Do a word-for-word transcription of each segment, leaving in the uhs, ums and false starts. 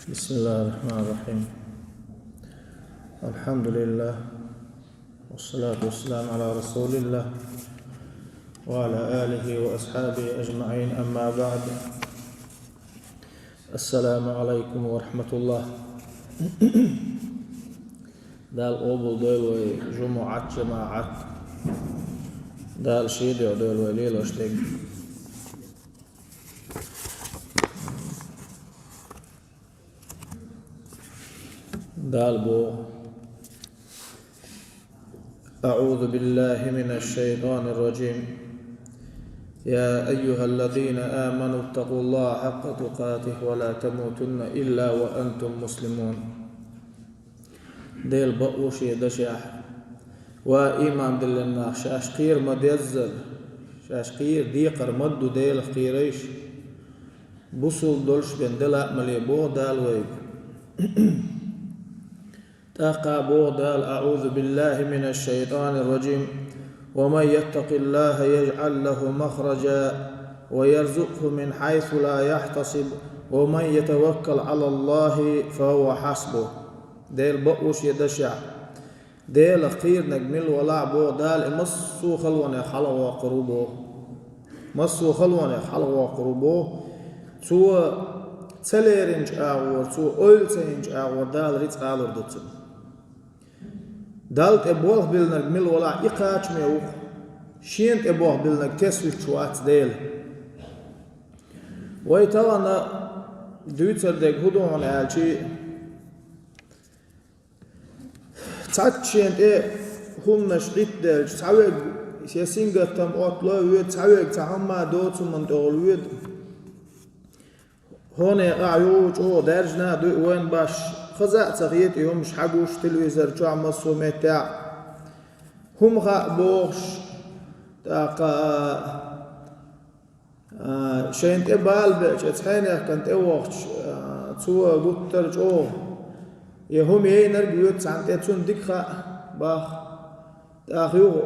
بسم الله الرحمن الرحيم. الحمد لله، والصلاة والسلام على رسول الله، وعلى آله وأصحابه أجمعين، أما بعد. السلام عليكم ورحمة الله. Дала къобал дойла вай жумӀат, жамаӀат. Дала шен дуьхьа дойла вай лелош дерг. Дала боху: أعوذ بالله من الشيطان الرجيم. يا أيها الذين آمنوا اتقوا الله حق تقاته ولا تموتن إلا وأنتم مسلمون. Делан бакъволчу дашехь: «Ва, ийман диллина нах, шаьш кхера ма-деззара, шаьш кхера декхар ма-ду, Делах кхерайша, бусалба долуш бен дела а ма ле», боху Дала вайга. ТӀаккха боху Дала: أعوذ بالله من الشيطان الرجيم. ومن يتق الله يجعل له مخرجا ويرزقه من حيث لا يحتسب ومن يتوكل على الله فهو حسبه. Делан бакъволчу дашехь: Делах кхийринарг мила валахь, боху Дала, и массо а халонех хьалхавоккхур ву, боху. Массо а халонех хьалхавоккхур ву, боху. Цо ца леринчу агӀор, цо ойла ца йинчу агӀор Дала рицкъ алур ду цунна. Далла тӀе болх биллинарг мила валахь, и кхачаме ву-кх. Шена тӀе болх биллинарг тесвуьтуш вац Дела. Вай тахана дуьйцур дерг хӀун ду хьуна аьлча, цхьацца шена тӀе хӀуманаш Ӏиттаделча, цхьаверг я сингаттам оттало а воьду, цхьаверг цхьа хӀумма доцу хӀуманна тӀехула воьду. ХӀунда аьлча юха чӀогӀа даьржина а ду и вайна башха, хаза а ца хета и хӀумаш хьагуш телевизор чохь массо а меттехь. ХӀума хаьа бохуш, тӀаккха А, шайна тӀе бала беача, оцу хьенехкана тӀе вахча, а, цо гуттар а чӀогӀа. Я хӀума яйнарг воьду цхьанна тӀе, цунна дика хаьа, боху. ТӀаккха юха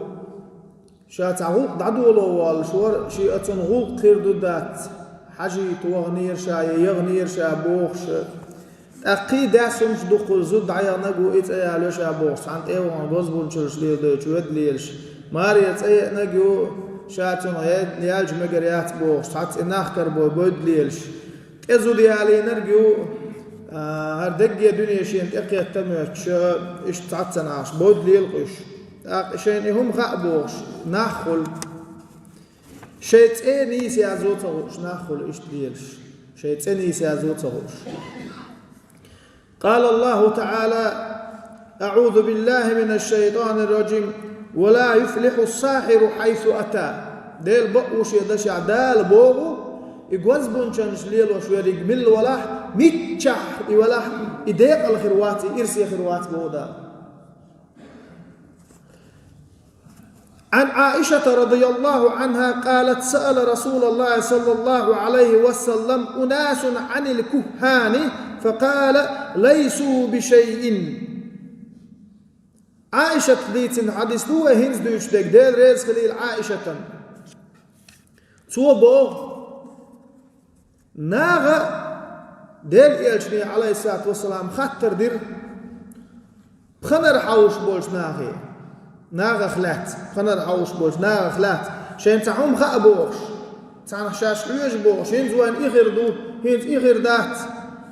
ша цхьа гӀуллакх дӀадоло воллуш вара, шен оцунна гӀуллакх хир ду дац, хьажийта ваханера ша, я яханера ша бохуш. ТӀаккха кхин дас хӀумаш дуккхула зуда дӀаяханарг ву, и цӀа ялош а бохуш, цхьанна тӀе а вахана гозбунчаллаш леладойтуш ведда лелаш. Маре цӀа еанарг ю, ша цунах ял-, яьлча мегар яц бохуш, цхьацца и нах карабой бойда лелаш. ТӀе зуда ялийнарг ю, а, хӀара дерриге дуьне шена тӀе кхетта а моьттуш, иштта цхьацца нахаш бойда лелакх уьш. ТӀаккха шайна и хӀума хаьа бохуш, нах хуьлу. Шайн цӀе нийса язо ца хууш нах хуьлу иштта лелаш. Шайн цӀе нийса язо ца хууш. قال الله تعالى: أعوذ بالله من الشيطان الرجيم. ولا يفلح الساحر حيث أتى. Делан бакъволчу дашехь Дала боху, и гозбунчаллаш лелош верг милла валахь, миччахь и валахь, и декъала хир вац, и ирсе хир вац боху Дала. عن عائشة رضي الله عنها قالت: سأل رسول الله صلى الله عليه وسلم أناس عن الكهان فقال: ليسوا بشيء. Ӏаишатах дийцина хьадис ду вай хӀинца дуьйцуш дерг, Дела реза хилийла Ӏаишатана. Цо боху, наха Делан элчане, Ӏалайхиссалату вассалам, хаттар дира пханара хьовсуш болчу нахе, нахах лаьцна, пханара хьовсуш болчу нахах лаьцна, шайна цхьа хӀума хаьа бохуш, цхьанах шаьш хьоьжу бохуш, хӀинца вайна и хир ду, хӀинца и хир дац,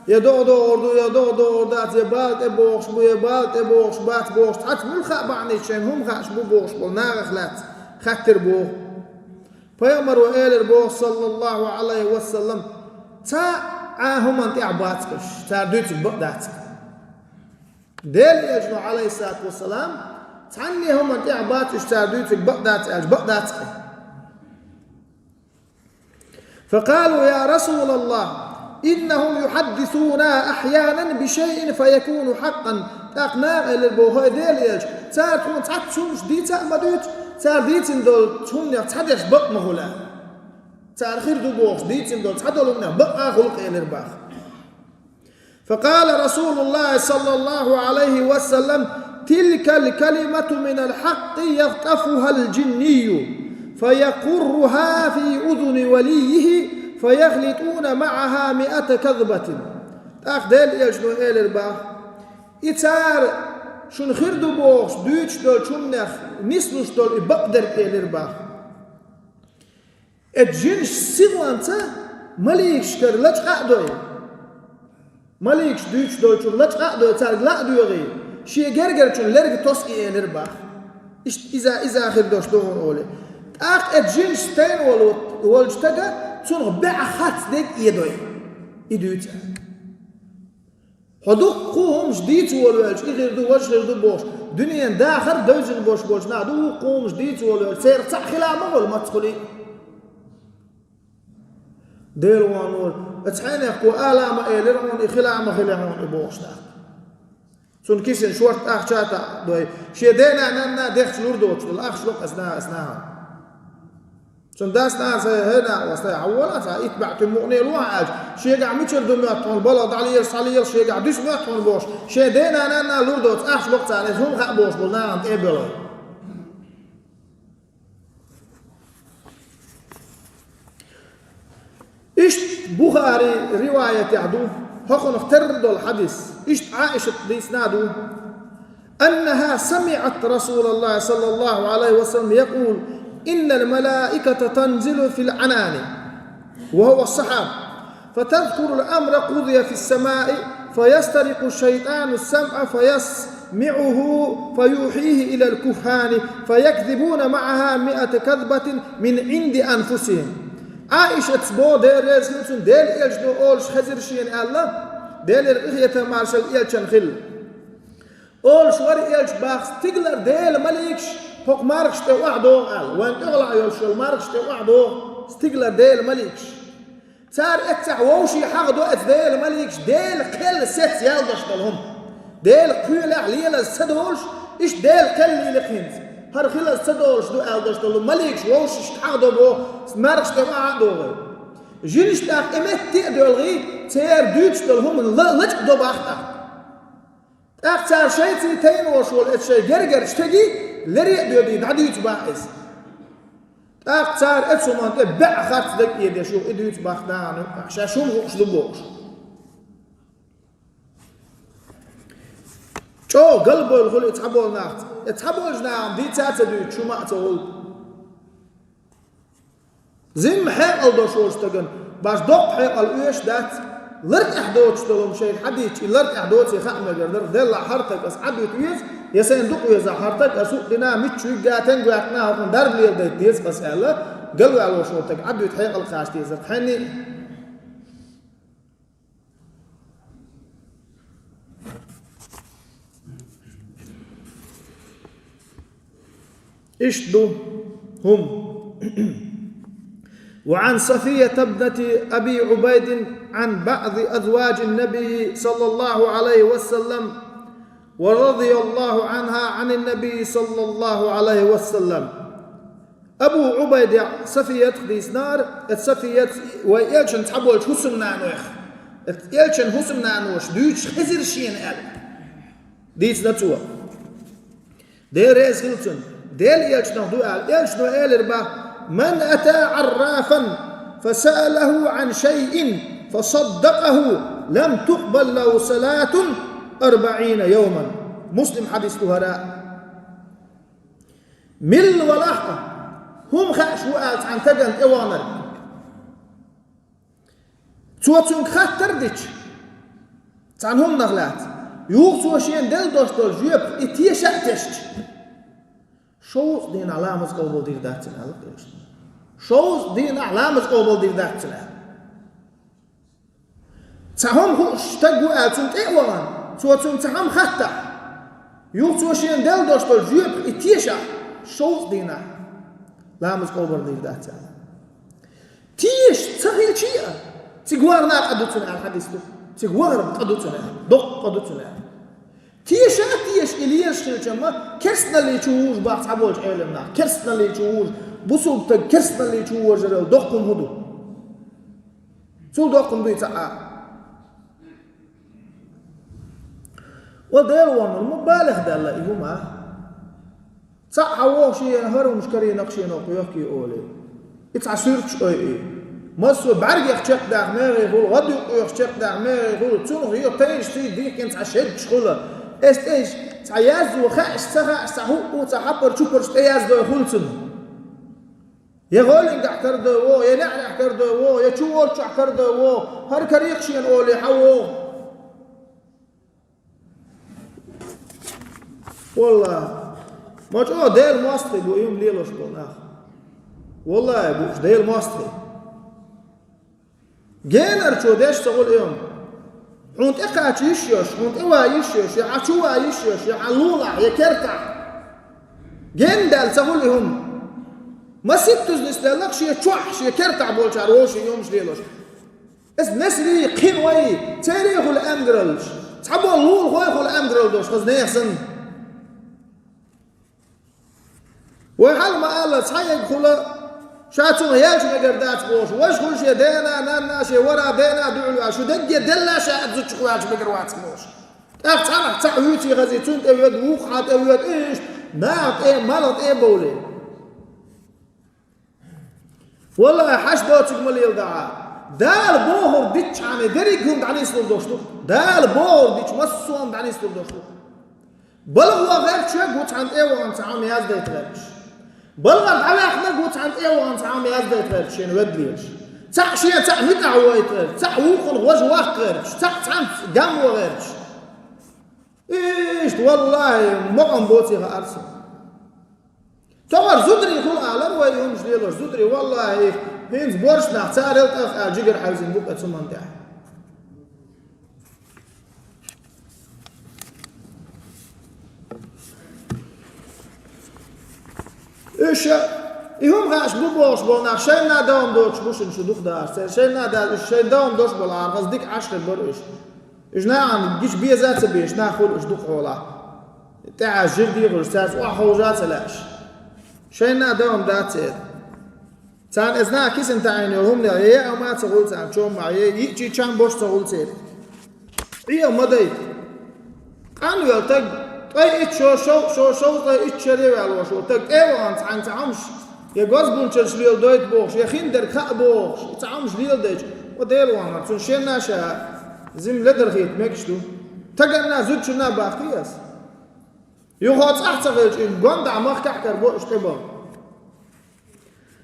я догӀа догӀур ду, я догӀа догӀур дац, я бала тӀе бохуш бу, я бала тӀе бохуш бац бохуш, цхьацца муьлхха а бахьанийца шайна хӀума хаьаш бу бохуш болу нахах лаьцна хаттар боху. Пайхамаро элира боху, саллаллаху Ӏалайхи ва саллам: «Цхьа а хӀуманна тӀехь бац уьш, цара дуьйцург бакъ дац-кх». Делан элчано, Ӏалайхиссалату вассалам, цхьанне хӀуманна тӀехь бац уьш, цара дуьйцург бакъ дац аьлча, бакъ дац-кх. فقالوا: يا رسول الله، إنهم يحدثونا أحيانا بشيء فيكون حقا. ТӀаккха наха элира боху: «ХӀай Делан элча, цара тхуна цхьацца хӀуманаш дийца а ма дуьйцу, цара дийцина долу хӀуманех цхьадерш бакъ ма хуьлу». Цара хир ду бохуш дийцина долу цхьадолу хӀуманех бакъ а хуьлу-кх, элира боху. فقال رسول الله صلى الله عليه وسلم: تلك الكلمة من الحق يخطفها الجني فيقرها في أذن وليه فيخلطون معها مائة كذبة. ТӀаккха Делан Элчано элира бах: «И цара шуна хир ду бохуш дуьйцуш долчу хӀуманех нислуш долу и бакъдерг», — элира бах. Эцу жинаш сихонца маликашкара лачкъа а дой, маликаш дуьйцуш долчуьра лачкъа а дой, цаьрга ла а доьгӀий, шен гергарчун лерга тосу и элира бах. Иштта иза, иза хир долуш ду хьуна олий. ТӀаккха эцу жинаш стенна волу, волчу стага цунах бӀе харц дерг а эдой. И дуьйцу аьлла. Хьо дуккха хӀуманаш дийца волавелча, и хир ду, важа хир ду бохуш, дуьненан дахар а девзина болуш болчу наха ду, хӀокху хӀуманаш дийца волавелча, церах цхьаъ хила а ма волу мацахула. Делан вон вара, оцу хьенехо ала а ма элира хьуна, и хила а ма хили хьуна, и бохуш нах. Цунна кисана шорта ахча а таӀдой, шен дена-нанна дехча лур доцуш долу ахча ло аса на-, аса нахана. Цунна дас-нанас: «ХӀей, хӀей, накъост, хьан волахь цхьа итт бӀе туьма мукъане лохьа», — аьлча, шегахь мичара ду моьтту хьуна, балха дӀалела, схьалела, шегахь дуьсу моьтту хьуна бохуш, шен дена-нанна лур доцу ахча ло царна, иза хӀума хаьа бохуш болу нахана тӀе а боьлхий. Иштта Бухари риваятехь ду, хӀокхунах терра долу хьадис, иштта Ӏаишат дийцина а ду: «أنها سمعت رسول الله صلى الله عليه وسلم يقول: إن الملائكة تنزل في العنان، وهو السحاب، فتذكر الأمر قضي في السماء، فيسترق الشيطان السمع فيسمعه، فيوحيه إلى الكهان، فيكذبون معها مئة كذبة من عند أنفسهم». Ӏаишатс боху, Дела реза хила цунна, Делан Элчано олуш хезира шена аьлла, Делера къинхетам, маршалла Элчанна хила. Олуш вара Элча бах: «Стигалара Делан маликаш хӀокху мархаш тӀе охьадогӀу», — аьлла. Вайн тӀехула йолуш йолу мархаш тӀе охьадогӀу стигалара Делан маликаш. Цара эццахь вовшийн хьагӀ до эцу Делан маликаш Делан кхел сецна ял деш долу хӀума. Делан кхелехь лелаза ца долуш, иштта Делан кхел лелийна хӀинца. ХӀара хилаза ца долуш ду аьлла деш долу маликаш вовшашка хьагӀ до боху мархаш тӀе охьа а догӀий. Жинаш тӀаккха и метте а доьлхий, церан дуьйцуш долу хӀума ла-, лачкъа до бах тӀаккха. ТӀаккха цара шайций тайна волуш волу эцу шайн гергарчу стегий лере а доьдий дӀадуьйцу бах иза. ТӀаккха цара эцу хӀуманна тӀе бӀе харц дерг а эдеш ю, и дуьйцу бах нахана юккъехь, шаьш хӀума хууш ду бохуш. ЧӀогӀа галбевлла хуьлу и цхьаболу нах. И цхьаболчу нахана дийца а ца дуьйцуш, хӀума а ца гӀуллу. Зимма хьекъал долуш волчу стагана баш доккха хьекъал оьшуш дац, лар тӀехь доцуш долу хӀума шайга хьадийцча, и лар тӀехь доций хаа мегар дара, деллахь хӀара стаг ас Ӏадвита веза, я сайна дукха везахь хӀара стаг ас хӀуъа дина, мичча вигга, тенга ваьккхина, хӀокхунна дарба леладайта деза ас аьлла, галваьлла волуш волу стаг Ӏадвита хьекъал кхача дезара. Хьенний? Иштта ду хӀума. وعن صفية ابنة أبي عبيد عن بعض أزواج النبي صلى الله عليه وسلم ورضي الله عنها عن النبي صلى الله عليه وسلم. Абу Ӏубайда Сафиятах дийцинара, эцу Сафият вай элчан цхьаболчу хӀусамнанойх, эцу элчан хӀусамнаноша дуьйцуш хезира шена аьлла. Дийцина цо. Дела реза хила цунна. Дела элчанах ду аьлла. Элчано элира бах: «من أتى عرافا فسأله عن شيء فصدقه لم تقبل له صلاة أربعين يوما». Муслим хьадис ду хӀара. Милла валахь а, хӀума хаьаш ву аьлла цхьана стагана тӀеваханарг. Цо цуьнга хаттар а дича, цхьана хӀуманах лаьцна, юха цо шена делла долуш долу жоьпах и теша а тешча, шовзткъа дийнахь ламаз къобалдийр дац цуьнан аьлла кхечу. Шовзткъа дийнахь ламаз къобалдийр дац цуьнан аьлла. Цхьа хӀума хууш стаг ву аьлла цунна тӀе а вахана, цо цуьнга цхьа хӀума хаттахь, юха цо шена делла долуш долу жоьпах и тешахь, шовзткъа дийнахь ламаз къобалдийр дац аьлла. Теша ца хилчий а, цига вахарна а къа ду цуьнан аьлла хьадис ду. Цига вахарна къа ду цуьнан аьлла. Доккха къа ду цуьнан аьлла. Теша а теша, и лелаш хилча-м, керстаналлин чу вужу бах цхьаболчу Ӏелам наха. Керстаналлин чу вужу, бусулба стаг керстаналлин чу вожарал доккха хӀума хӀун ду? Цул доккха хӀума дуй цхьа а. Ва Дела вон вара, ма балех даьлла и хӀума. Цхьаъ хьан воху шена хӀара хӀумаш карийнакх шена кхоьхкий олий. И цхьа суьрташ ойий. Массо а бӀаргех чекхдаха мегӀе хуьлу, гӀадюкъех чекхдаха мегӀе хуьлу, цунах йо тайнаш ций дийхкина цхьа шеггаш хуьлу. Эс тӀе иштта цхьа язду хаьаш, ца хаьаш, цхьа хӀуъу, цхьа хьапар чупарчу тӀе яздой хуьлу цунна. Я гӀолингахь карадой вогӀу, я неӀарехь карадой вогӀу, я чу волчохь карадой вогӀу, хӀара карийкхаш шена олий хьан вогӀу. Валлахьи, ма чӀогӀа Делан мостагӀий бу и хӀума лелош болу нах. Валлахьи, бу уьш Делан мостагӀий. Генарчо деш ца хуьлу и хӀума. Хьуна тӀекхача йиш йолуш, хьуна тӀеван йиш йолуш, я хьан чу ван йиш йолуш, я хьан лулахь, я кертахь. Гендаьлла ца хуьлу и хӀума. Маситтаза нисделла шен чохь, шен кертахь болчара вовшийн и хӀумаш лелош. Аса несарий, кхин вай, церий хуьлу амгараллаш, цхьаболу лулахой хуьлу амгаралла долуш хаза нехан санна. Вай хьалха ма-аллара, цхьа ерг хуьлу, ша цунах яьлча мегар дац бохуш, важа хуьлу шен дена, нанна, шен вара дена дуьхьал ваьлла, шу дерриге делла ша а зудчух ваьлча мегар вац бохуш. ТӀаккха цхьанхьа цхьаъ вуьйций хазий, цунна тӀе воьду, вукху хьан тӀе воьду, иштта наха тӀе, малха тӀе а бовлий. Валлахьи, хьашт доцург ма леладахьа. Дала бохург дитчхьана дерриг хӀума дӀанислур долуш ду. Дала бохург дитча, массо а хӀума дӀанислур долуш ду. БалагӀа вахарчу вегга ву цхьана тӀе а вахана цхьа хӀума яздайта гӀерташ. БалагӀа дӀаваьхнарг ву цхьана тӀе а вахана цхьа хӀума яздайта гӀерташ шена вед лелаш. Цхьаъ шен цхьаъ муьтӀахь вахийта гӀерташ, цхьаъ вукхунах важа ваккха гӀерташ, цхьаъ цхьаьнца гам ван гӀерташ. Иштта, валлахьи, мукъам боций хаар сан. Тохара зударий хуьлу алар вай хӀумаш лелош, зударий, валлахьи, хӀинца борш нах царел тӀах а жигара хьаьвзина бу-кх цу ман тӀехь. Уьш, и хӀума хууш бу бохуш болу нах шайна а дан доцуш бу шуна шу дукха дахар. Церан шайна а дан, уьш шайна дан долуш болу арахаза дика Ӏаш хир бара уьш. Уьш нахана гича беза а ца безаш нах хуьлу уьш дукха хьолахь. ТӀаьхьа жир дехуш, цаьрца охьаховжа а ца лаьаш. Шайна а дан дац церан. Царна эцу наха кисана таӀийна йолу хӀуманех я яа ма ца хуьлу царна чомма, я йиъчий чам бош ца хуьлу церан. Ӏеха ма дайта. Къанвелла таг, ткъе итт шо, шов-, шо-, шовзткъе итт шаре ваьлла волуш волу таг, тӀе а вахана цхьаьнца хьомаш, я гозбунчаллаш леладойту бохуш, я хиндерг хаьа бохуш, и цхьа хьомаш леладайча, о Делан вахана, цунна шенна а ша зима ледархийта мегаш ду. Таганна а зудчунна а баккхий ас. Юха цӀахь ца хилча, и гондахь махкахь карабо уьш тӀебан.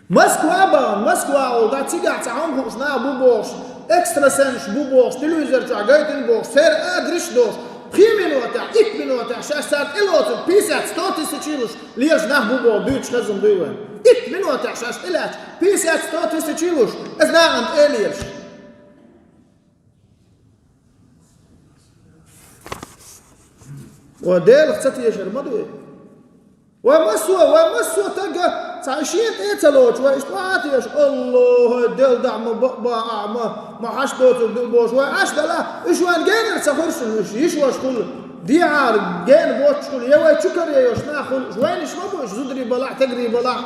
Москва а бахана, Москва олу, дӀа цигахь цхьа хӀума хууш нах бу бохуш, экстрасенсаш бу бохуш, телевизор чохь гайтина бохуш, церан адрес а долуш, пхи минотехь, итт минотехь шаьш цара тӀелоцург пятьдесят, сто тысяч луш лелаш нах бу боху дуьйцуш хезна дуй вайн. Итт минотехь шаьш тӀелаьцча, пятьдесят, сто тысяч луш, аса нахана тӀе а лелаш. Вай Делах ца тешар ма ду и. Вай массо, вай массо тага цхьа шен тӀе а ца лоцуш, вай иштта охьа а теша, Алло, хӀай Делан дахь ма бакъ бан ахь ма, ма хьаш доцург ду бохуш, вай Ӏаш далахь, уьш вайн генара ца хуьру шуна, уьш йиш ваша хуьлу, дехьара гена боцуш хуьлу, я вай чу карайош нах хуьлу, уьш вайнаш ма бу, уьш зударий балахь, тагарий балахь.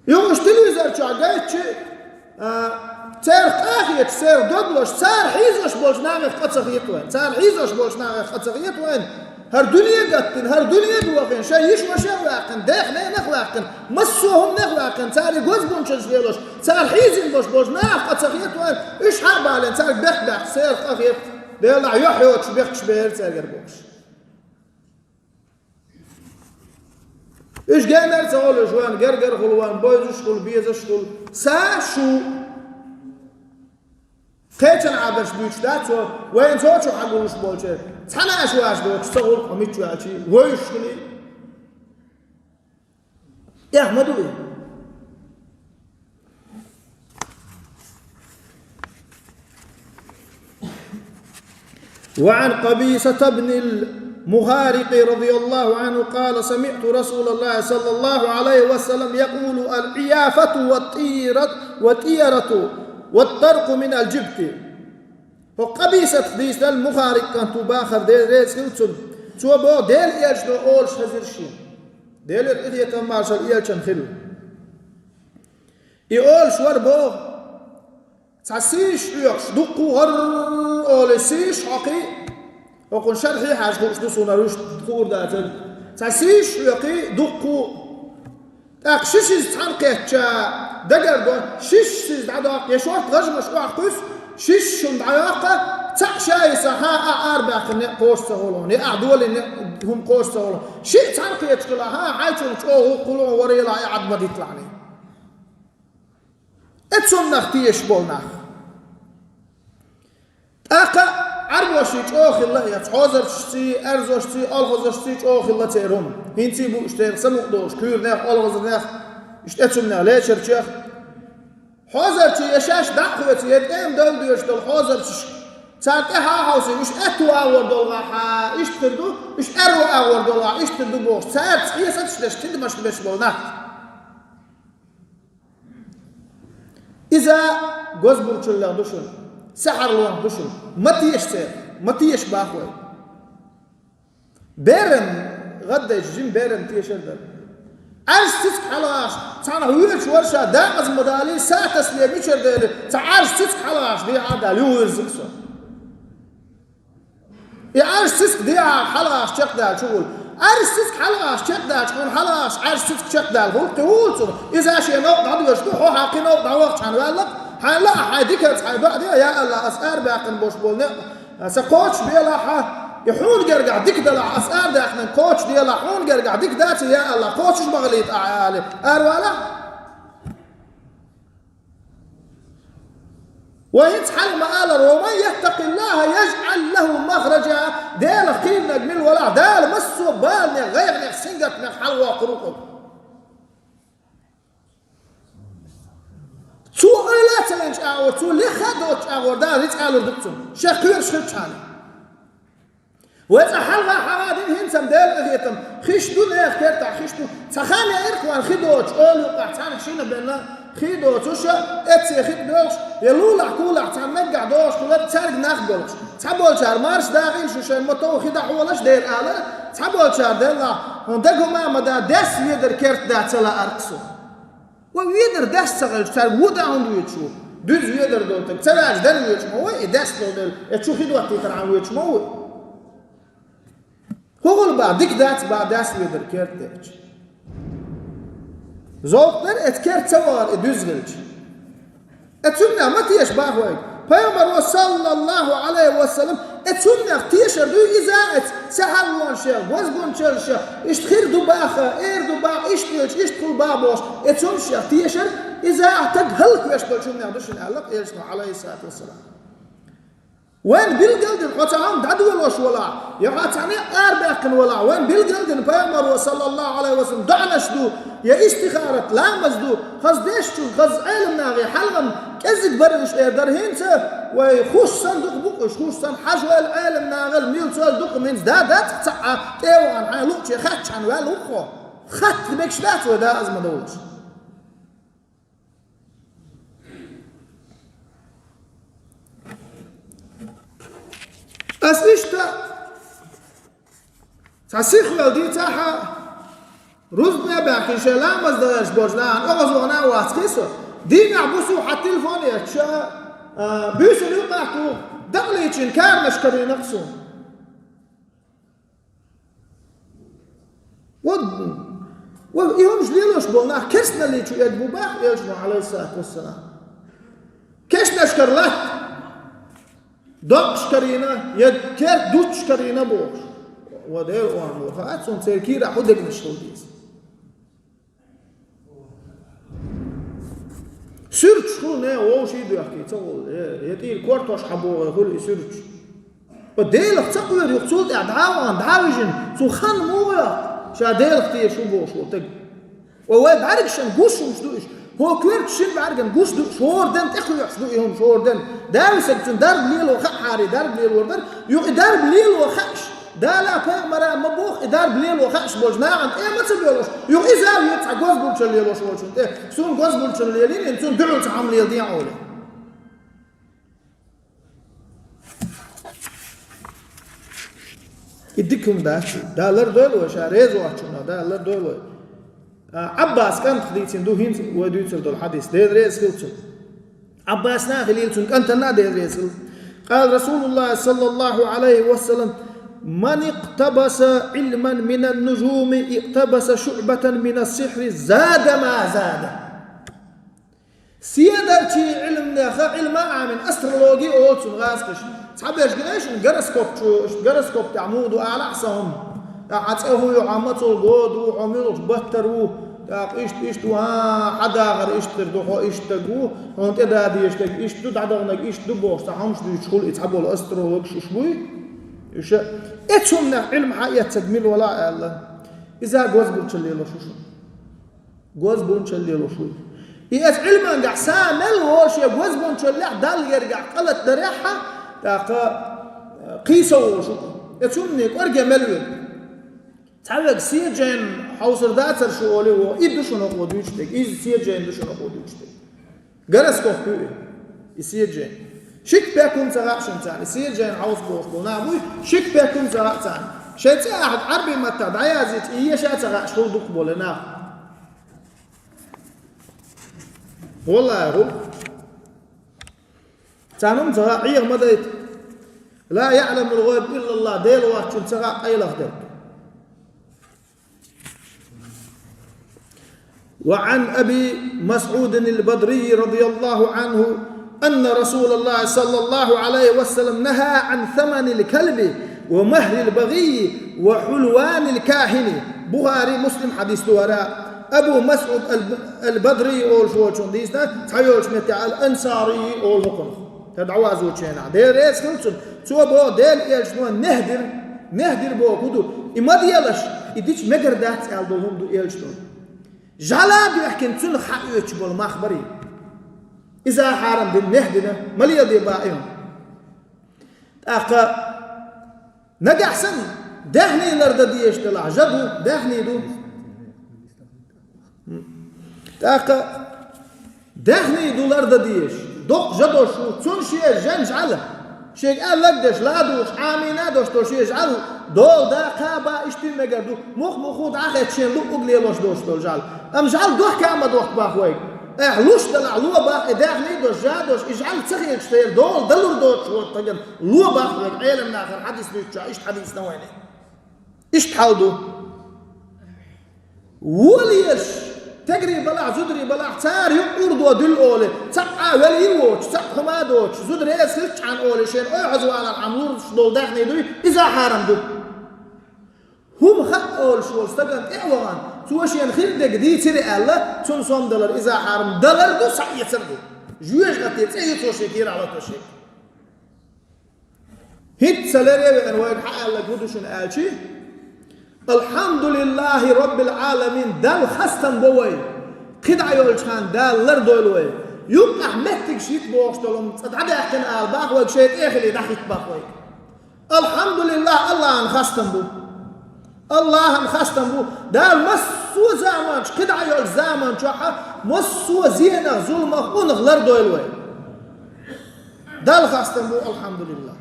Юха уьш телевизор чохь гайтчи, а, церах къахеташ, церах додлуш, цара хьийзош болчу нахах къа ца хета вайн. Цара хьийзош болчу нахах къа ца хета вайн. ХӀара дуьне а гатдина, хӀара дуьне а дохийна, шайн йиш вашех а ваьккхина, дех ненах а ваьккхина, массо а хӀуманех а ваьккхина, цара и гозбунчаллаш лелош, цара хьийзина болуш болчу нахах къа ца хета вайн. Уьш хьа а балийна, цаьрга бехк баьккхи, церах къа хета. Делахь юьхь йоцуш бехкаш бер цаьргара бохуш. Уьш генара ца хуьлу, уьш вайн гергара хуьлу, вайн бовзуш хуьлу, безаш хуьлу. Сан шу кхечан Ӏадаташ буьйцуш дац цо, вайна цо чу хьагулуш болчеран. Цхьана аша ваш доцуш ца хуьлу, хьо мичча ваьлчий, вевзаш хуьлий. Эхь ма ду и. وعن قبيصة بن المخارق رضي الله عنه قال: سمعت رسول الله صلى الله عليه وسلم يقول: العيافة والطيرة، والطيرة والطرق من الجبت. ХӀокху Къабисатах дийцинарг Мухарикъ кӀант ву, бахар Дела реза хила цунна. Цо боху, Делан элчано олуш хезира шена. Делера къинхетам, маршалла элчанна хила. И олуш вара боху, цхьа сийсаш хьоькхуш, дуккха а гӀарр олий сийсаш хьокхий, хӀокхунна шархье хьаьжна хууш ду суна, хӀара уьш хуур дацара. Цхьа сийсаш хьоькхий, дуккха а. ТӀаккха шишиз цхьаьна кхетча, дагардо, шишиз дӀадоккху, я шорта гӀажмаш охьакхуьссу, шиши шуна дӀайоккху, цхьаъ шайса хьа а арабаьккхина некъ кхочуш ца хуьлу, я ахь долийна некъ хӀума кхочуш ца хуьлу. Шиъ цхьаьна кхеташ хилахь, хьайчул чӀогӀа хӀума хуьлу, варе лахь, и Ӏад ма дитлахь. Э, цуннах тешаш болу нах. ТӀаккха Ӏарбоший чӀогӀа хилла эцу, хьозарчашций, аьрзошций, олхазашций чӀогӀа хилла церан хӀума. ХӀинций бу уьш церан самукъа долуш, куьйранех, олхазарнех, иштта эцуннех, лечарчех. Хьозарчий я шаьш дӀа а хоьций, я тӀема девла доьжуш долу хьозарчаш, цара тӀаьхьа а хьовсий, уьш аьтту агӀор долу гӀа хьа, иштта хир ду, уьш аьрру агӀор долу гӀа, иштта хир ду бохуш, цаьрца хьесапаш деш, хидмаш деш болу нах. Иза гозбуьрчаллех ду шуна, саьхьарлонах ду шуна. Ма теша церан, ма теша боху вай. Беран гӀаддайча жима беран тешар дара. Ӏаьржа цициг хьалагӀаш, цхьанхьа воьдуш вара ша, декъаза ма далий, сатасле мичара дели, цхьа Ӏаьржа цициг хьалагӀаш дехьа а далий, юхавирзира со. И Ӏаьржа цициг дехьа хьалагӀаш чекхдаьлла чу гӀур. Ӏаьржа цициг хьалагӀаш чекхдаьлча, хьуна хьалагӀаш Ӏаьржа цициг чекхдаьлла хуьлу, кхин ву цунах. Иза шен новкъа дӀадоьжуш ду, хьо хьан кхин новкъа дӀавахча хьан ваьлла, хьайна лаахь хьайн дикалц хьайн доӀа де, я АллахӀ, ас арабаьккхина болуш болу некъ сан кхочуш белахь, и хьуна гергахь дика далахь, ас арадаьккхинарг кхочуш делахь, хьуна гергахь дика дац, я АллахӀ, кхочуш ма хилийта ахь, аьлла, аравалахь. Вай хӀинца хьалха ма аллара: «Ва ман яттакъиллахӀа яжӀал лахӀу махража», Делах кхийринарг мила валахь, Дала массо а баланех, гӀайгӀанех, сингаттамех хьалавоккхур ву хьо. Цо ойла а ца йинчу агӀор, цо леха а доцучу агӀор Дала рицкъ алур ду цунна, шех кхоьруш хилчхьана. Вай цкъа хьалха хьахадина хӀинца-м Делан къинхетам, хиш ду нехан кертахь, хиш ду. Цхьа хан яра-кх вайн хи доцуш, ола юккъехь цхьаьнга шина бен хи доцуш, эццехь хи тӀе боьлхуш, я лулахь-кулахь цхьана наггахь догӀуш хилар цаьрга нах болуш. Цхьаболчара марша дагӀийла, шу шайн мотов хи дӀахьолаш дера алара, цхьаболчара деллахь, хьуна дага хӀума а ма да, дес ведар керт да ца лаара-кх со. Вай ведар дас ца хилча, цаьрга вон дан хӀунда воьдуш ву? Дуьзза ведар долу стаг ца ваьлча, дана воьдуш ма ву, и дас долу дела, я чу хи доттийтархьама воьдуш ма ву. ХӀун хуьлу боху, дика дац боху дас ведар керт дечу? Зовкх дара эцу керт ца вахар и дуьзза хилча. Э, цуннех ма теша боху вайга. Пайхамаро, саллаллахӀу Ӏалайхи ва саллам, э, цуннех тешар ду иза, эцу саьхьаллонашех, гозбунчаллашех, иштта хир ду баха, эр ду баха, иштта хилча, иштта хуьлу баха бохуш, э, цуннашех тешар иза, а таг хӀаллаквеш долчуннех ду шуна аьлла-кх элчано, Ӏалайхиссалату вассалам. Вайн билгал дина хьо цхьа хӀума дӀадолош валахь, я хьо цхьа некъ арабаьккхина валахь, вайн билгал дина Пайхамаро, саллаллахӀу Ӏалайхи ва саллам, доӀанаш ду, я истихарат, ламаз ду, хаза дешчул, хаза Ӏеламнахе хьалхам кӀезиг бара уьш эр дара хӀинца, вай хуш санна дукха бу-кх уьш, хуш санна хьажа ваьлла Ӏеламнахал милцол дукха минца да дац цхьа а тӀе а вахана хьайн луъче хатта хьан ваьлла ву-кх хьо. Хатта мегаш дац вай да аз ма довлуш. Ас иштта цхьа сихвел дийцахьа, рузбане а баьхкина, шайн ламаз дан гӀерташ болчу нахана оха зона а вац хи со. Дийнахь бусу хьан телефон етташ, а, буьйсанна юкъахь туху, дакъалийчина каранаш карийна-кх суна. Вот, вот и хӀумаш лелош болу нах керстаналлин чу эгна бу баха элчано, Ӏалайхиссалату вассалам. Кешнашкара латта доккхуш карийна, я керт дуччуш карийна бохуш. Ва Дела, ва Дела, хаьа цунна церан кийрахь хӀун дегнаш хила деза. Суьрташ хуьлу, не, вовший а доьхкий ца хуьлу, э, я тӀера кортош хьан богӀий хуьлу и суьрташ. Ткъа Делах ца кхоьру юха цул тӀаьхьа дӀа а вахана, дӀа а вижина, цу хан муха йоккху, ша Делах тешаш ву бохуш волу таг. Ткъа вай бӀаьргашна гуш хӀумаш ду уьш. ХӀокху коьртачу шина бӀаьргана гуш ду уьш, хӀора ден тӀекхоьхьуш ду и хӀумаш, хӀора ден. Дависаг цуьнан дарба лело хаьа хьарий, дарба лелор дара. Юха и дарба лело хаьаш, Дала, пайхамара ма боху, и дарба лело хаьаш болчу нахана тӀе ма ца боьлхуш, юха иза а вен цхьа гозбуьрчалла лелош волчунна тӀе, суна гозбуьрчалла лелийна, цунна дуьхьал цхьа хӀума леладе хьуна. И дика хӀума дац. Дала лардойла вай, ша реза воцчунна, Дала лардойла вай. А, Ӏаббас кӀантах дийцина ду хӀинца вай дуьйцур долу хьадис. Дела реза хила цунна. Ӏаббасна а хилийла, цуьнан кӀантана а Дела реза хила. Къала Расулуллахи саллаллаху Ӏалайхи ва саллам: من اقتبس علما من النجوم اقتبس شعبة من السحر زاد ما زاد. Седарчий Ӏилманех Ӏилма Ӏамийна, астрологи оцу гӀазкхаша. Цхьаберш гинайш гороскоп чу, гороскоп тӀехь муха ду алахь сан хӀума. ТӀаккха хьан цӀе хӀун ю, хьан мацалла года ву, хьо муьлхачу баттара ву, тӀаккха иштта, иштта ву, хьан, хьан дахар иштта хир ду, хьо иштта стаг ву, хьуна тӀе дан дезаш дерг иштта ду, дӀадаханарг иштта ду бохуш, цхьа хӀумаш дуьйцуш хуьлу и цхьаболу астрологаш уьш буй. Уьш а, эцу хӀуманех Ӏилма хьан эцнарг мила вала аьлла. Иза гозбунчалла лелош ву шуна. Гозбунчалла лелош ву. И эцу Ӏилманехь са мел ву шен гозбунчаллехь Далла гергахь къа латдарехь, тӀаккха, э, кхийса волуш ву. Эцу хӀумане кӀорге мел ву. Цхьаверг седа жайна хьовсур дацара шу олий ву, и ду шуна хӀокхо дуьйцуш дерг, иза седа жайна ду шуна хӀокхо дуьйцуш дерг. Гороскоп ю и, и седа жайна. Ши кепек хӀума ца хаьа шуна царна, и седа жайна хьовса бохуш болу нах буй, ши кепек хӀума ца хаьа царна. Шайн цӀе ахьа Ӏарбийн маттахь дӀаяздича, и еша а ца хаьаш хуьлу дукхахболу нах. ВаллахӀи, хуьлу. Царна хӀума ца хаьа, Ӏеха ма дайта. لا يعلم الغيب إلا الله, Дела воцчунна ца хаьа къайлаха дерг. وعن أبي مسعود البدري رضي الله عنه أن رسول الله صلى الله عليه وسلم نهى عن ثمن الكلب ومهر البغي وحلوان الكاهن. Бухари, Муслим хьадис ду хӀара. Абу МасӀуд ал-, ал-Бадри олуш волчун дийцина, цхьайолчу метте ал-Ансари олу хӀокхунах. ХӀара дӀавазочу хенахь. Дела реза хила цунна. Цо боху, Дела элчано нехь дира, нехь дира боху хӀун ду? И ма делаш, и дича мегар дац аьлла долу хӀума ду элчано. ЖӀаьла а доьхкина, цунах хьаоьцуш болу мах барий. Иза хьарам дина, нехь дина, ма леладе боху и хӀума. ТӀаккха нагахь санна, даьхний лардан дезаш делахь, жа ду, даьхний ду. ТӀаккха даьхний ду лардан дезаш, доккха жа долуш ву, цунна шен жан жӀаьла. Шега аьлларг деш, ладугӀуш, Ӏамийна а долуш долу шен жӀаьла, дола да, кхаба, иштта мегар ду, мух-муху дӀахӀетта шен луъург лелош долуш долу жӀаьла. Амма жӀаьла дохка а ма дохку боху вайга. Ахь луш делахь, ло боху, и даьхний а долуш, жа а долуш, и жӀаьла ца хилча, церан дола далур доцуш волу стагана ло боху вайга, Ӏеламнахана хьадис дуьйцучохь, иштта хьадис дан вайна. Иштта хьал ду. Волеш, тегри балахь, зудри балахь, цара юкъ урдо дуьллу олий, цхьаъ а велий воцуш, цхьаъ хӀума а доцуш, зуда реза хилчхьана олий, шена ойхьаза валар Ӏамлурш долу даьхний дуй, иза а хьарам ду. ХӀума хаьа олуш волу стагана тӀе а вахана, цо шена хир дерг дийцира аьлла, цунна сом далар иза а хьарам, далар ду, схьаэцар ду. Жоьжахате цӀе ю цо шен кийрахь латош. ХӀинцца лере а веана вайга хьан аьлларг хӀун ду шуна аьлчи? Алхьамдулиллахи Роббил Ӏаламин, Далла хастам бо вай. КхидӀа йолчу ханна Дала лардойла вай. Юккъахь меттигаш йита бохуш долу, цкъа дӀадаьккхина ала боху вайга, шайн тӀе а хилий дӀахӀитта боху вайга. Алхьамдулиллах, Аллахьан хастам бу. Аллахьан хастам бу. Дала массо а заманчу, кхидӀа йолчу заман чохь а массо а зенах, зуламах, унах лардойла вай. Далла хастам бу, алхьамдулиллах.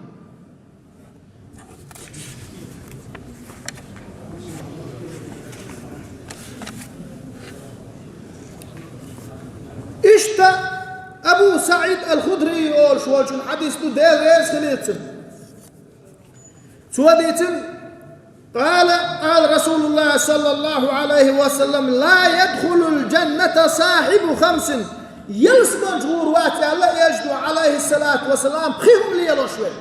Иштта Абу СаӀид ал-Худрий олуш волчун хьадис ду, Дела реза хилийта цунна. Цо дийцина, قال، قال رسول الله صلى الله عليه وسلم: لا يدخل الجنة صاحب خمس. Ялсаманчу гӀур вац аьлла Элчано, Ӏалайхиссалату вассалам, пхи хӀума лелош верг.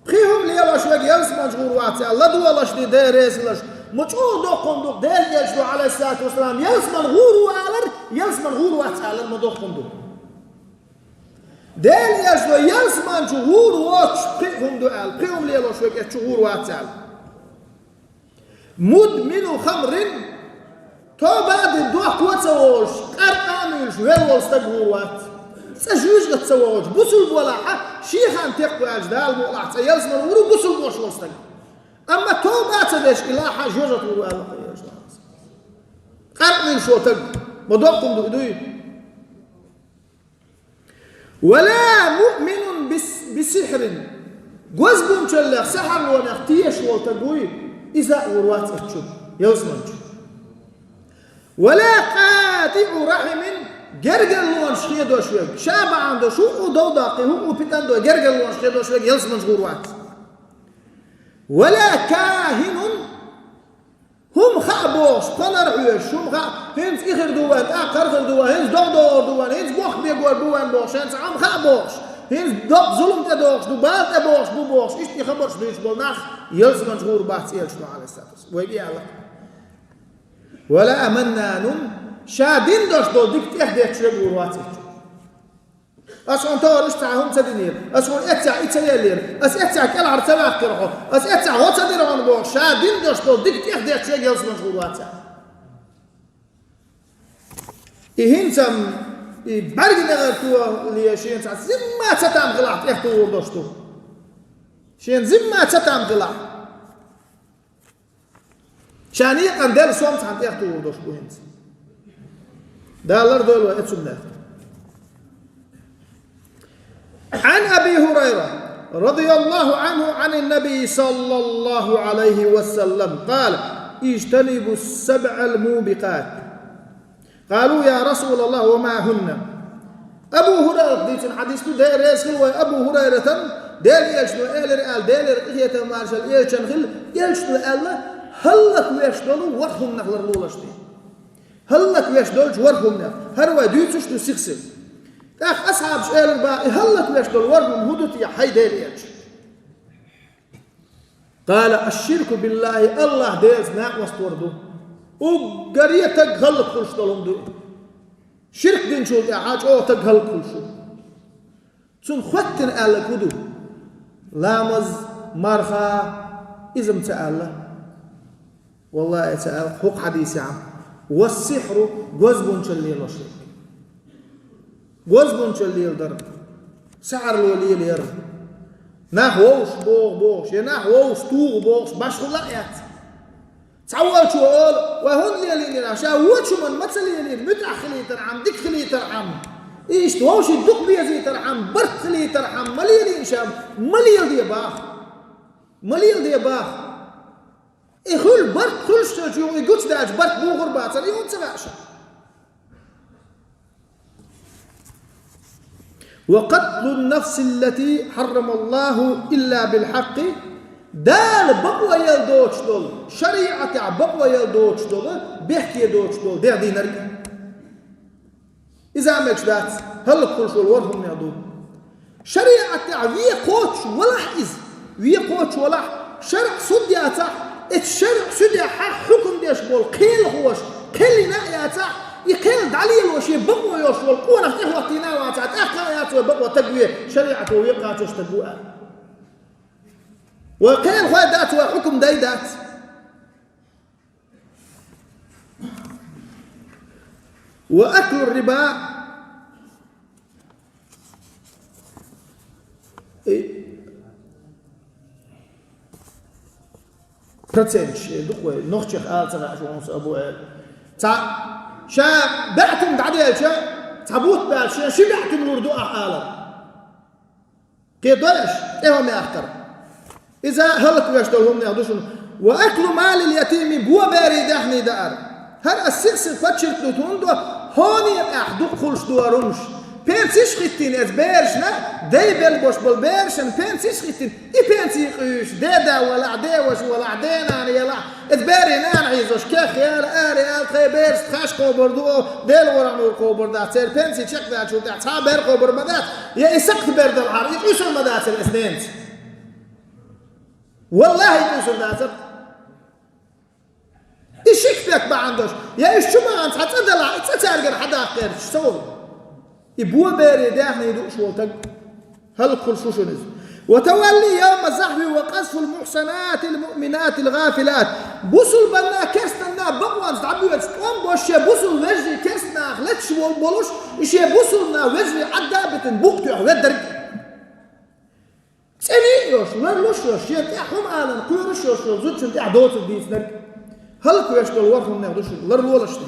Пхи хӀума лелош верг ялсаманчу гӀур вац аьлла, ладогӀалаш ди, Дела реза хиларш. Ма чӀогӀа доккха хӀума ду, Дела Элчано, Ӏалайхиссалату вассалам, ялсаман гӀур ву алар, ялсаман гӀур вац алар ма доккха хӀума ду. Дела Элчано ялсаманчу гӀур воцуш пхи а хӀума ду аьлла, пхи хӀума лелош верг эцчу гӀур вац аьлла. مدمن خمر, тоба а дина дохко а ца волуш, къаркъа а муьйлуш, вел волу стаг гӀур вац. ЦӀа жоьжахате ца вогӀуш, бусулба валахь а, шен хан текхваьлча, Дала мукъалахь, цӀа ялсамане гӀур ву бусулба волуш волу стаг. Амма тоба а ца деш, и лахь а жоьжахате гӀур ву аьлла кхин а. Къаркъа муьйлуш волу стаг, ма доккха хӀума ду и дуй? ولا مؤمن بس-، بسحر. Гозбунчаллех, сахьарлонех тешаш волу стаг вуй, иза а гӀур вац эцчу, ялсаманчу. ولا قاطع رحم, гергарлонаш хедош верг. Ша бахьана долуш, хӀуъу дов даккхий, хӀуъу питана дой, гергарлонаш хедош верг ялсаманчу гӀур вац. ولا كاهن, хӀума хаа бохуш, пханар хьоьжуш, хӀума хаа, хӀинца и хир ду вайн, тӀаккха хӀара хир ду вайн, хӀинца догӀа догӀур ду вайн, хӀинца бохк бегор бу вайн бохуш, хӀинца хӀума хаа бохуш, хӀинца доккха зулам тӀедогӀуш ду, бала тӀебогӀуш бу бохуш, иштта и хабарш дуьйцуш болу нах ялсаманчу гӀур бац, элчано, Ӏалайхиссалату вассалам. Вайга аьлла: ولا منان, ша дина долуш долу дика тӀехдетташ верг гӀур вац элчано. Ас хьуна товр иштта цхьа хӀума ца динера, ас хьуна эццехь и ца еллера, ас эццехь кӀелхьара ца ваьккхира хьо, ас эццехь гӀо ца дира хьуна бохуш, ша дина долуш долу дика тӀехдетташ верг ялсаманчу гӀур вац. И хӀинца-м, и бӀаьрган негӀархо ле шена цхьа зимма ца там хилахь тӀехтухур долуш ду. Шена зимма ца там хилахь. Ша некъан делла сом цхьаьна тӀехтухур долуш бу хӀинца. Дала лардойла вай оцу хӀуманах. عن أبي هريرة رضي الله عنه عن النبي صلى الله عليه وسلم قال: اجتنبوا السبع الموبقات. قالوا: يا رسول الله، وما هن؟ Абу ХӀурайрата дийцина хьадис ду, Дела реза хила вай Абу ХӀурайратан, Делан элчано элира аьлла, Делера къинхетам, маршалла элчан хила, элчано аьлла: хӀаллаквеш долу ворхӀ хӀуманах ларлолаш де. ХӀаллаквеш долчу ворхӀ хӀуманах, хӀара вай дуьйцуш ду сих-сиха. ТӀаккха асхьабаша элира бах: и хӀаллаквеш долу ворхӀ хӀума хӀун ду те, хьай Делан элча? قال: الشرك بالله, АллахӀ Делаца накъост вар ду. Уггаре таг хӀаллаквеш долу хӀума ду. Ширк динчул тӀаьхьа чӀогӀа таг хӀаллаквеш ву. Цунна хӀоьттина аьлларг хӀун ду? Ламаз, марха, иза-м ца аьлла. ВаллахӀи, ца аьлла, хӀокху хьадисехь-м: والسحر, гозбунчалла лелош верг. Гозбунчалла леладар, сихьр лелаяр. Нах вовшах боху бохуш, я нах вовшах туху бохуш, башхалла а яц. Цхьаволчо олу: «Вай хӀунда лелийнера? Ша вочу хӀуманна ма ца лелийра, муьтӀахь хилийтархьама, дика хилийтархьама, иштта вовшийн дукха безийтархьама, барт хилийтархьама ма лелийна ша, ма леладе баха. Ма леладе баха». И хуьлу барт, хуьлуш хилча юха и гучудаьлча барт бухур бацара, и хӀунда ца хаьа ша? وقتل النفس التي حرم الله إلا بالحق, Дала бакъо яла доцуш долу, шариӀатехь бакъо яла доцуш долу, бехке доцуш долу дегӀ дийнарг. Иза а мегаш дац, хӀаллаквеш волу ворхӀ хӀуманех ду. ШариӀатехь вен кхочуш валахь иза, вен кхочуш валахь, шарӀ суд яцахь, эцу шарӀ судехь хьукум деш болу кхелахоша кхел йина а яцахь, и кхел дӀалело шен бакъо йолуш волу къонах тӀехӀоттийна а вацахь, тӀаккха а яц вай бакъо стаг вен, шариӀато вен кхачош стаг ву аьлла. Вай кхелахой дац, вай хьукум дай дац. وأكل الربا, и проценташ, э, ду-кх вай, нохчех ала ца хаьа шу хӀунда ца бу аьлла. Цхьа, ша баьӀтина дӀаделча, цхьа бутт баьлча, шен ши баьӀтина лур ду ахь алар. Кхетадой аша, тӀе хӀума яхкар. Иза хӀаллаквеш долу хӀуманех ду шуна. وأكل مال اليتيم, бо берийн даьхни даар. ХӀара ас сих-сиха подчеркнуть хӀунда до, хьоне а тӀехь дукха хуьлуш ду хӀара хӀумаш. Пенсиш хӀиттийна эцу берашна, дай белла бош болу берашна пенсиш хӀиттийна, и пенси къуьйсуш, деда валахь, деваша валахь, денана елахь, эцу берийн нана хьийзош, кех яла, ара яла, тхайн берашца хаш кхобур ду, Делан ворхӀ нур кхобур дац, церан пенси чекхдаьллачул тӀаьхьа цхьа бер кхобур ма дац, я и сакхт бер далахьара, и къуьйсур ма дацара эцу денца. ВаллахӀи, къуьйсур дацара. И ши кепек бахьана долуш, я уьш чу бахана цхьа цӀа далахь, и цӀа цаьргара хьадаккха гӀерташ ца волу. И бо берийн даьхни дууш волу стаг, хӀаллаквеш ву шуна иза. وتولي يوم الزحف وقذف المحصنات المؤمنات الغافلات. Бусулбанна, керстанна бакъонца дӀабоьдуш, тӀом бош шен бусулба вежарий керстанах леташ волу болуш, и шен бусулбанна вежарий Ӏадда а битина букъ тоьхна веддарг. ЦӀена а йолуш, ларлуш а йолуш, шен тӀехь хӀума аларна кхоьруш а йолуш йолу зудчунна тӀехь доцург дийцинарг. ХӀаллаквеш долу ворхӀ хӀуманех ду шуна, ларлолаш ду.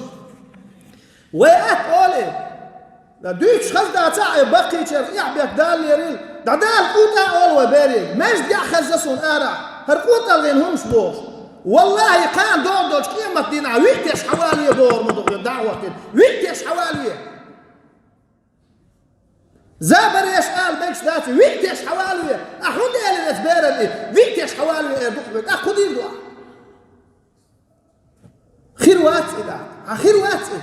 Вай атта олий, дан дуьйцуш хаза дацахь а, баккхийчарах эхь-бехк Дала лерийла, дӀадала къотӀа олу вай берега, маьждигехь хезна суна арахь, хӀара къотӀалгӀийн хӀумаш бохуш. ВаллахӀи, кхана догӀу долчу къематдийнахь виъ теш хьавалаве бохур ма ду хьоьга, дӀа а хӀоттийна, виъ теш хьавалаве. Забареш ала мегаш дац, виъ теш хьавалаве, ахь хӀунда аьлла веца беран и, виъ теш хьавалаве эр ду-кх вай, тӀаккха хӀун дийр ду ахь? Хир вац и, тӀаккха, хьан хир вац и?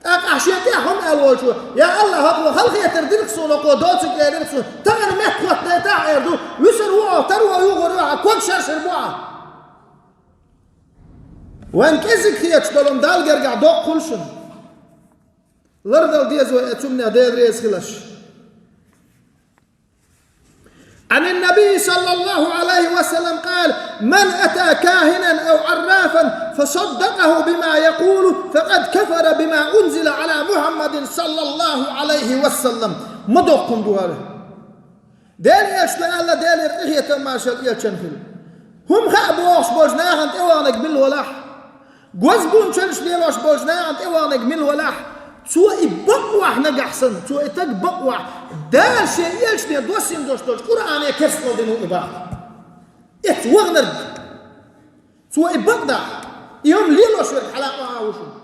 ТӀаккха ахь шен тӀехь хӀунда аьлла волчо: «Я АллахӀ, хӀокхо халахетар дира-кх суна, хӀокхо доцург элира-кх суна, тахана меттахӀоттадайтахь», эр ду, вуьсур ву хьо, таро юхур ву хьо, ког шаршар бу хьан. Вайн кӀеззиг хеташ долу Далла гергахь доккха хуьлу шуна. Лардала деза вай, э, цунна Дела реза хиларш. عن النبي صلى الله عليه وسلم قال: من أتى كاهنا أو عرافا فصدقه بما يقول فقد كفر بما أنزل على محمد صلى الله عليه وسلم. Ма доккхун ду хӀара. Дела Элчано аьлла, Делера къинхетам, маршалла Элчанна хуьлда. ХӀума хаа бохуш болчу нахана тӀеваханарг мила валахь, гозбунчаллаш лелош болчу нахана тӀеваханарг мила валахь, цо и бакъ вахь нагахь санна, цо и стаг бакъ вахь, Дала Шен Элчане доссийна долуш долчу Къуръане керстал дина ву и бакъ. Эцца ваханарг. Цо и бакъ дахь, и хӀума лелош верг хьала а ву шуна.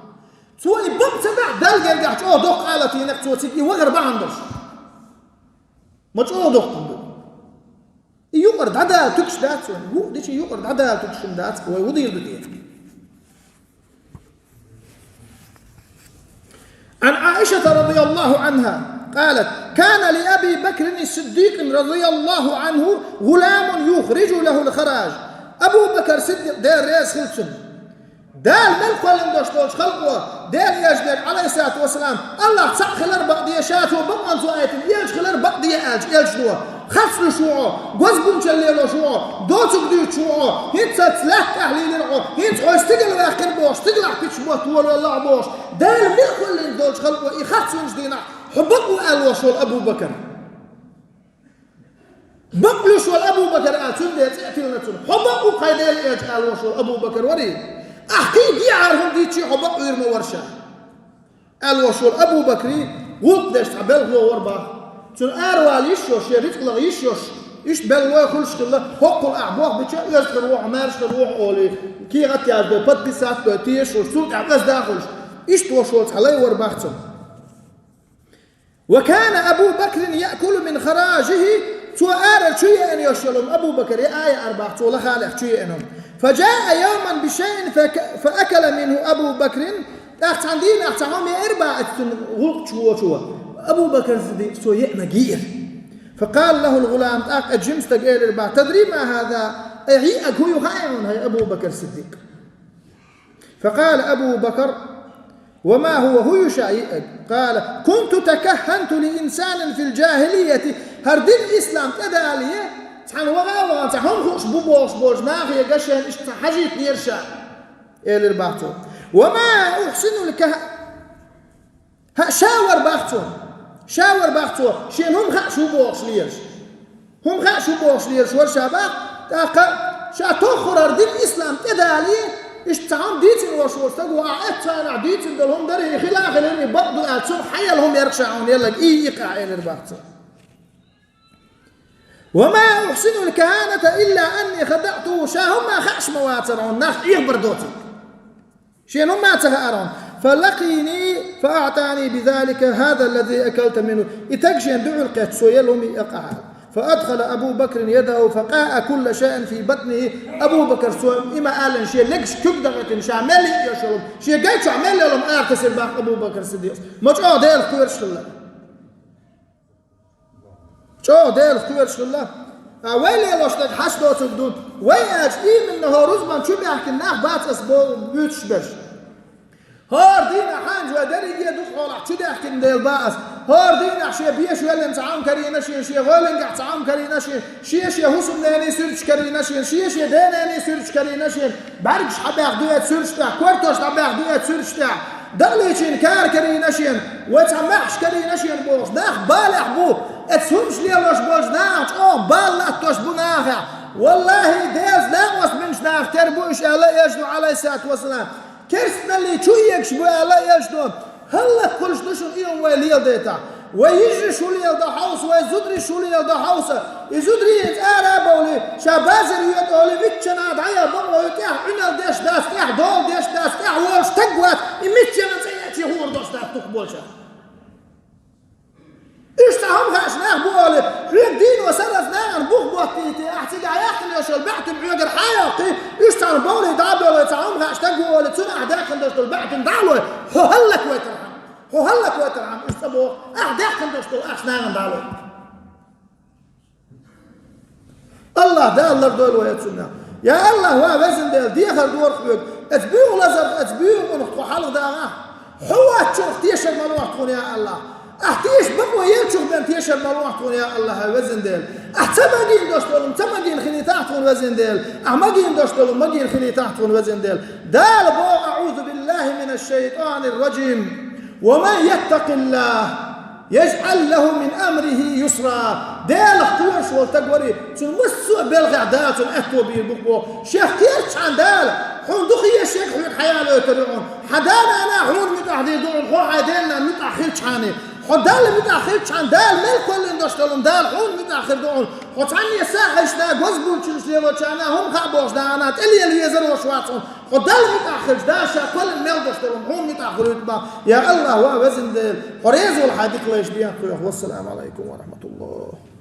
Цо и бакъ ца дахь, Далла гергахь чӀогӀа доккха къа латийнарг цо цига и вахар бахьана долуш. Ма чӀогӀа доккхун ду. И юкъара дӀадала туьгуш дац вайн. Ву дичи юкъара дӀадала туьгуш хӀума дац, вай хӀун дийр ду те? عن عائشة رضي الله عنها قالت: كان لأبي بكر الصديق رضي الله عنه غلام يخرج له الخراج. Абу Бакр Сиддикъ, Дела реза хилла цунна, Дала мел кхоьллина долуш долчу халкъо, Делан Элчанера, Ӏалайхиссалату вассалам, АллахӀ цхьаъ хилар бакъ де, ша цо бакъонца ву аьлла, элча хилар бакъ де аьлча, элчано: харцлуьйш ву хьо, гозбунчалла лелош ву хьо, доцург дуьйцуш ву хьо, хӀинца цхьацца лаьтта тӀехь лийлира хьо, хӀинца хьо стигала ваьккхина бохуш, стигалахь кхуьссуш мотт волавелла хьо бохуш, Дала мел кхоьллина долчу халкъо и харц винчу дийнахь, хьо бакъ ву аьлла волуш волу Абу Бакр. Бакъ луьйш волу Абу Бакр аьлла, цундела цӀе а тиллина цунна. Хьо бакъ ву-кх, хьайн Делан Элча, аьлла волуш волу Абу Бакр варий? Ахь кхин гехьара хӀума дийцча а хьо бакъ вийр ма вара ша, аьлла волуш волу Абу Бакри гӀуллакх деш цхьа белхало вара боху. Цуьнан аравала йиш йолуш, шен рицкъ лаха йиш йолуш, иштта белхалой хуьлуш хилла, хӀоккхул ахь бохбича, оьзда хир ву хьо, маьрша хир ву хьо олий, кехат а яздой, подписать а дой, тешаш волуш, цул тӀаьхьа оьзда а хуьлуш. Иштта волуш волу цхьа лай вара боху цунна. وكان أبو بكر يأكل من خراجه, цо арара чу еана йолуш йолу Абу Бакр яа яара боху, цо лахалех чу еана. فجاء يوما بشيء فك-، فأكل منه أبو بكر, тӀаккха цхьана дийнахь цхьа хӀума еара боху оцу цуьнан гӀуллакхчу вочо, Абу Бакр Сиддикъа цо еанарг йиира. فقال له الغلام, тӀаккха оцу жима стага элира боху: تدري ما هذا؟ Айхьа еанарг хӀун ю хаьий хьуна, хӀай Абу Бакр Сиддикъ? فقال أبو بكر: وما هو, хӀун ю ша еанарг? قال: كنت تكهنت لإنسان في الجاهلية, хӀара дин ислам тӀедале, цхьана ваха а вахана, цхьа хӀума хууш бу бохуш болчу нахе гашен иштта цхьа хьажийтинера ша, элира боху цо. وما أحسن الكه-, хӀа, ша вара боху цо. Ша вара боху цо, шена хӀума хаьаш ву бохуш лелаш. ХӀума хаьаш ву бохуш лелаш вара ша боху, тӀаккха ша тоххара хӀара дин ислам тӀедале, иштта цхьа хӀума дийцина волуш волу стага, ахь эццахь дийцина долу хӀума дара, и хила а хилира, и бакъ ду аьлла, цунах хьаелла хӀума яра-кх ша хьуна елларг, и, и кхаъ, элира боху цо. وما أحسن الكهانة إلا أني خدعته, ша хӀумма хаьаш ма вацара хьуна, нах Ӏехабар доцург. Шена хӀумма ца хаьара хьуна. فلقيني فأعطاني بذلك هذا الذي أكلت منه. И стаг шена дуьхьал кхетча, цо елла хӀума йиъна ахьа. فأدخل أبو بكر يده فقاء كل شيء في بطنه. Абу Бакр, цо и ма-аллара, шен легаш куьг дахийтина, ша мел йиъна йолуш йолу, шен гай чохь мел йолу хӀума ара тесира боху Абу Бакр Сиддикъа. Ма чӀогӀа Делах кхоьруш хилла. ЧӀогӀа Делах кхоьруш хилла. Ткъа вай лелош дерг хьашт доцург ду. Вай аьлча, именно хӀора рузбан чу баьхкина нах бац ас боху буьйцуш берш. ХӀора дийнахь хьанча вай дерриге дукха хьолахь чу даьхкина дела боху ас. ХӀора дийнахь шен беша веллина цхьа хӀума карийна шена, шен гӀоьллингахь цхьа хӀума карийна шена, шен-шен хӀусамнений суьрташ карийна шена, шен-шен денений суьрташ карийна шена, бӀаьргаш хьабаьхна ду эцу суьрташ тӀехь, кортош дӀабаьхна ду эцу суьрташ тӀехь, дакъаличийн кара карийна шена, вай цхьа маьхьаш карийна шена бохуш, нах балехь бу, эцу хӀумаш лелош болчу нахах чӀогӀа бала латтош бу нахехь. Валлахи, Делаца накъост бинчу нахах тера бу уьш аьлла Элчано, Ӏалайхиссалату вассалам. Керстаналле чу эгаш бу аьлла Элчано. ХӀаллакьхуьлуш ду шуна и хӀума вай леладайтахь. Вай йижарш хӀун леладо хьовса, вай зударш хӀун леладо хьовса. И зударий иза ара а бовлий, ша базар йоьду олий, виччанхьа дӀаяха бакъо ю, тӀехь Ӏуьнал деш дац, тӀехь дола деш дац, тӀехь волуш стаг вац, и миччанан цӀе яьчча хуур долуш дац дукха болчара. Хьо ма хаьа, нах бу олий, хьоьга дийно сарралц нахана бух боттийте, ахь цигахь яьккхина йолу баьӀтина хьоьгара хьа а йоккхий, уьш царна бовлий дӀа а бовлий, цхьа хьо ма хаьа, стаг ву олий, цунна ахь даьккхина долуш долу баьӀтина дӀа а лой, хьо хӀаллаквайтархьама, хьо хӀаллаквайтархьама, уьш цӀа боху, ахь даьккхина долуш долу ахча нахана дӀа а лой. АллахӀ Дала лардойла вай оцунна. Я АллахӀ, ва Везан Дела, дехар дора хьоьга, оцу буьйху лазарх, оцу буьйху къинах тхо хьалха даха, хьо воцчух тешар ма лохьа тхуна, я АллахӀ. Ахь теша бакъо еллачух бен тешар ма лохьа тхуна, я АллахӀ, ва Везан Дела. Ахь ца магийна долуш долу хӀума ца магийна хилийтахьа тхуна, Везан Дела. Ахь магийна долуш долу хӀума магийна хилийтахьа тхуна, Везан Дела. Дала боху: «АӀузу биллахӀи минаш-шайтӀанир-ражим. Ва ман яттакъиллахӀ яжӀал лахӀу мин амрихӀи юсра». Делах кхоьруш волу стаг варий, цуьнан массо а белхехь Дала цунна аьтто бийр бу-кх боху. Шех кхерчахьана Дала, хьуна дукха еза шега хьоьга хьаялойтур ю хьуна. Хьан да-нана хьуна муьтӀахь дийр ду хьуна, хьо хьайн ден-нанна муьтӀахь хилчахьана. Хьо Далла муьтӀахь хилчахьана, Дала мел кхоьллина долуш долу хӀума Дала хьуна муьтӀахь хир ду хьуна. Хьо цхьанне са хезча, гоза булчуьнаш лелочарна, хӀума хаа бохуш, да-нана тӀелела везар волуш вац хьуна. Хьо Далла муьтӀахь хилча, Дала ша кхоьллина мел долуш долу хӀума хьуна муьтӀахь хуьлуьйту бан. Я АллахӀ, ва Везан Дела, хьо реза волу хьайн дика лайш бен кхоьхьа. Вассаламу Ӏалайкум ва рахьматуллахӀ.